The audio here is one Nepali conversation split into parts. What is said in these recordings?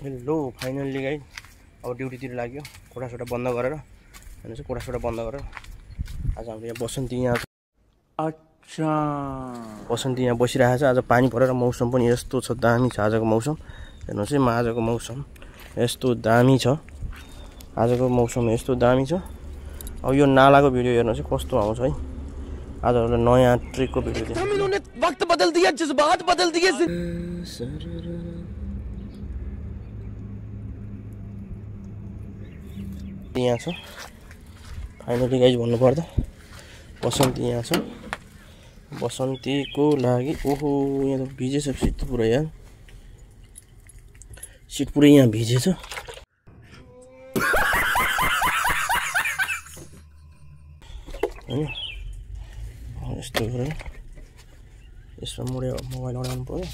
हेलो फाइनल्ली गाइस अब ड्युटीतिर लाग्यो कोठासोटा बन्द गरेर हैन चाहिँ कोठासोटा बन्द गरेर आज हाम्रो यहाँ बसन्ती यहाँ अच्छा बसन्ती यहाँ बसिरहेको छ। आज पानी परेर मौसम पनि यस्तो छ दामी छ आजको मौसम हेर्नुस् है म आजको मौसम यस्तो दामी छ आजको मौसम यस्तो दामी छ। अब यो नालाको भिडियो हेर्नुस् है कस्तो आउँछ है आज नयाँ ट्रिकको भिडियो दिन्छ। इन्होंने वक्त बदल दिया जज्बात बदल दिए। यहाँ छ फाइनली गाइज भन्नुपर्दा बसन्ती यहाँ छ। बसन्तीको लागि ओहो यहाँ त भिजेछ सिट पुरै यार सिट पुरै यहाँ भिजेछ। हैन यस्तो गरे यसमा मोडे मोबाइल अडाउनु पर्यो।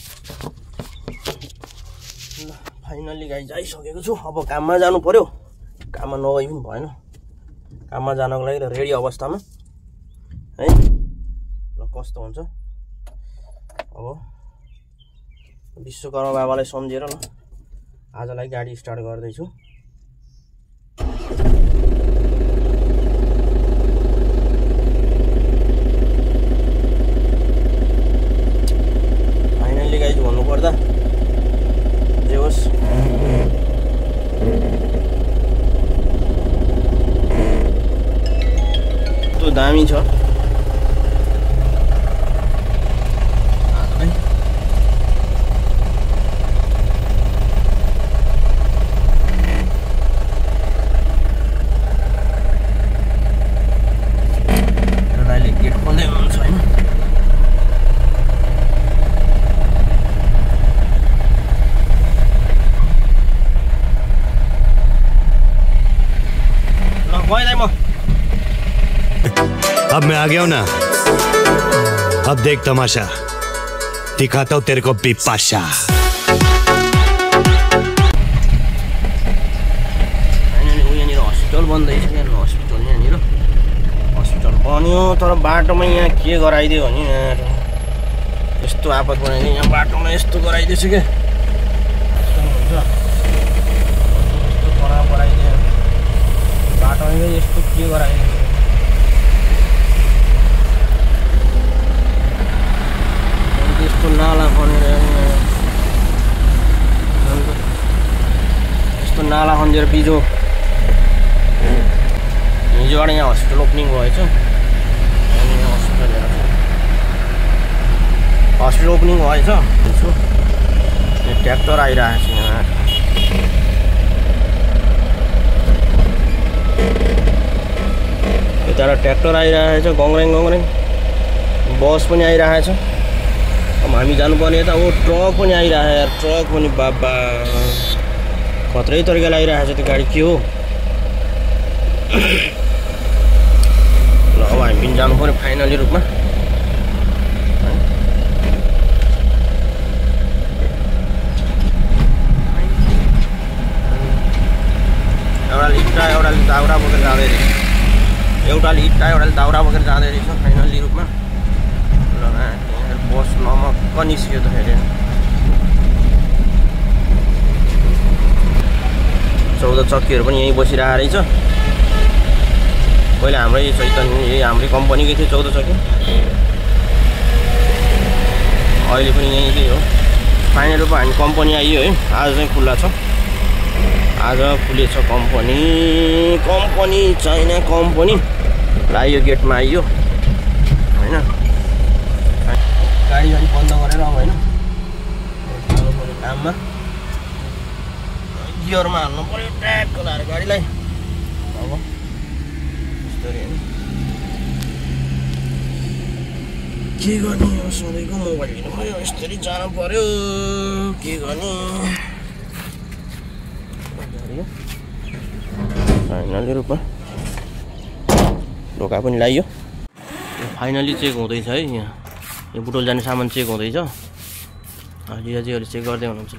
ल फाइनली गाइज आइसकेको छु अब काममा जानु पर्यो। काममा नगई पनि भएन काममा जानको लागि रेडी अवस्थामा है। ल कस्तो हुन्छ अब विश्वकर्मा बाबालाई सम्झेर ल आजलाई गाडी स्टार्ट गर्दैछु। फाइनली गाइज भन्नुपर्दा जे होस् दामी छ अहिले गेट खोल्दै हुनुहुन्छ हैन। ल गएँ म अब मैं आ गया हूं ना अब देख तमाशा दिखाता हूं तेरे को बिपाशा। यहाँनिर हस्पिटल बन्दैछ हस्पिटल यहाँनिर हस्पिटल बन्यो तर बाटोमा यहाँ के गराइदियो भने यहाँ यस्तो आपत बनाइदियो यहाँ बाटोमा यस्तो गराइदिएछ क्या यस्तो कडा गराइदियो बाटोमा यस्तो के गराइदियो यस्तो नाला खनेर यस्तो नाला खनेर बिजो हिजोबाट यहाँ हस्पिटल ओपनिङ भएछ। हस्पिटल ओपनिङ भएछ ट्र्याक्टर आइरहेको छ यहाँ यता ट्र्याक्टर आइरहेको छ गङ्ग्रेङ गङ्ग्रेङ बस पनि आइरहेको छ। अब हामी जानुपर्ने यता ओ ट्रक पनि आइरहेको यार ट्रक पनि बाबा खत्रै तरिकाले आइरहेको छ त्यो गाडी के हो। ल अब हामी पनि जानु पर्यो फाइनली रूपमा एउटाले इट्टा एउटाले दाउरा बोकेर जाँदै रहेछ एउटाले इट्टा एउटाले दाउरा बोकेर जाँदै रहेछ फाइनली रूपमा। ल बस नमक्क निस्क्यो त फेरि 14 चक्कीहरू पनि यहीँ बसिरहेको रहेछ। पहिला हाम्रै चैतन्य यही हाम्रै कम्पनीकै थियो 14 चक्की अहिले पनि यहीँकै हो। फाइनल रूपमा हामी कम्पनी आइयो है आज चाहिँ खुल्ला छ आज खुलेछ कम्पनी कम्पनी चाइना कम्पनी आइयो गेटमा आइयो हैन। गाडी बन्द गरेर अब होइन जानु पर्यो काममा गियरमा हाल्नु पर्यो ट्याक्क लाएर गाडीलाई अब यस्तरी होइन के गर्ने हो सधैँको मोबाइल लिनु पर्यो यस्तरी जानु पर्यो के गर्ने। फाइनली रूपमा ढोका पनि लगाइयो फाइनली चेक हुँदैछ है यहाँ यो बुटोल जाने सामान चेक हुँदैछ लियाजीहरूले चेक गर्दै हुनुहुन्छ।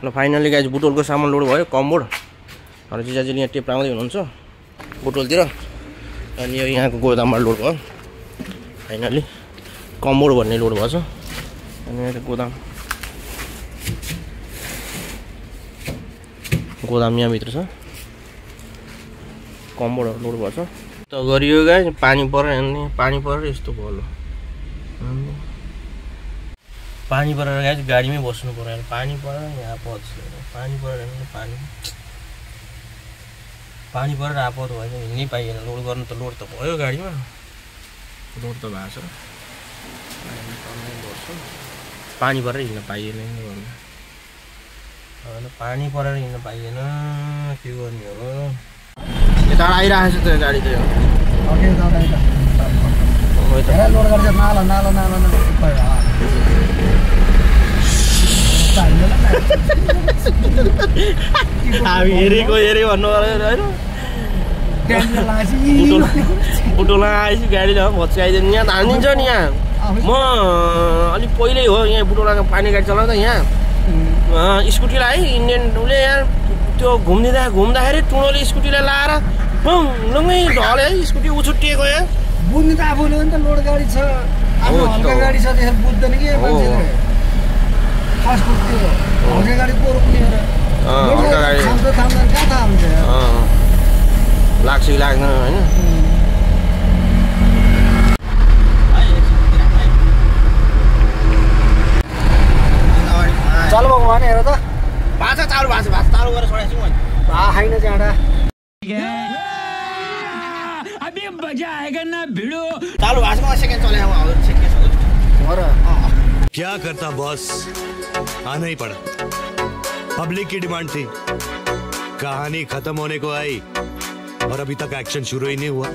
ल फाइनली गाइज बुटोलको सामान लोड भयो कम्बोर्ड र जिजाजीले यहाँ टेप लगाउँदै हुनुहुन्छ बुटोलतिर अनि यो यहाँको गोदामबाट लोड भयो फाइनली कम्बोर्ड भन्ने लोड भएछ अनि यहाँ गोदाम यहाँभित्र छ कम्बोर्डहरू लोड भएछ त गरियो गाइज पानी परेर यस्तो भयो पानी परेर गाइज गाडीमै बस्नु पर्यो पानी परेर यहाँ आपद पानी परेर पानी परेर आपद भयो हिँड्नै पाइएन लोड गर्नु त लोड त भयो गाडीमा लोड त भएको छ पानी परेर हिँड्न पाइएन पानी परेर हिँड्न पाइएन के गर्ने हो यता आइरहेको छ त्यो गाडी त हामी हेरेको भन्नु पर्यो होइन बुटोलमा आएपछि गाडी भत्काइदिनु यहाँ हानिदिन्छ नि यहाँ म अलिक पहिल्यै हो यहाँ बुटोलाको पानी गाडी चलाउँदा यहाँ स्कुटीलाई इन्डियन उसले यहाँ त्यो घुम्दाखेरि टुँडोले स्कुटीलाई लाएर लुङ्गै ढले स्कुटी उछुट्टिएको यहाँ बुझ्नु त आफूले हो नि त लोड गाडी छ आफ्नो हल्का गाडी छ त्यसरी बुझ्दैन कि मान्छेले खास त्यो हल्का गाडी को रोक्ने हो र हल्का गाडी थाम्दैन कहाँ थाहा हुन्छ लाग्छ कि लाग्दैन होइन चल भगवान हेर त भाषा चालु गरेर छोडेको छु मैले खाइन जाँडा अभी मजा आएगा ना भिड़ो चालु भएको सेकेन्ड चले क्या करता बॉस आना ही पड़ा पब्लिक की डिमांड थी कहानी खत्म होने को आई और अभी तक एक्शन शुरू ही नहीं हुआ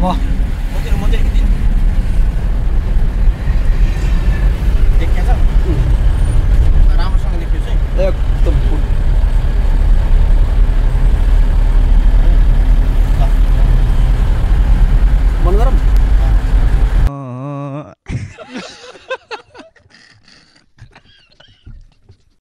भयो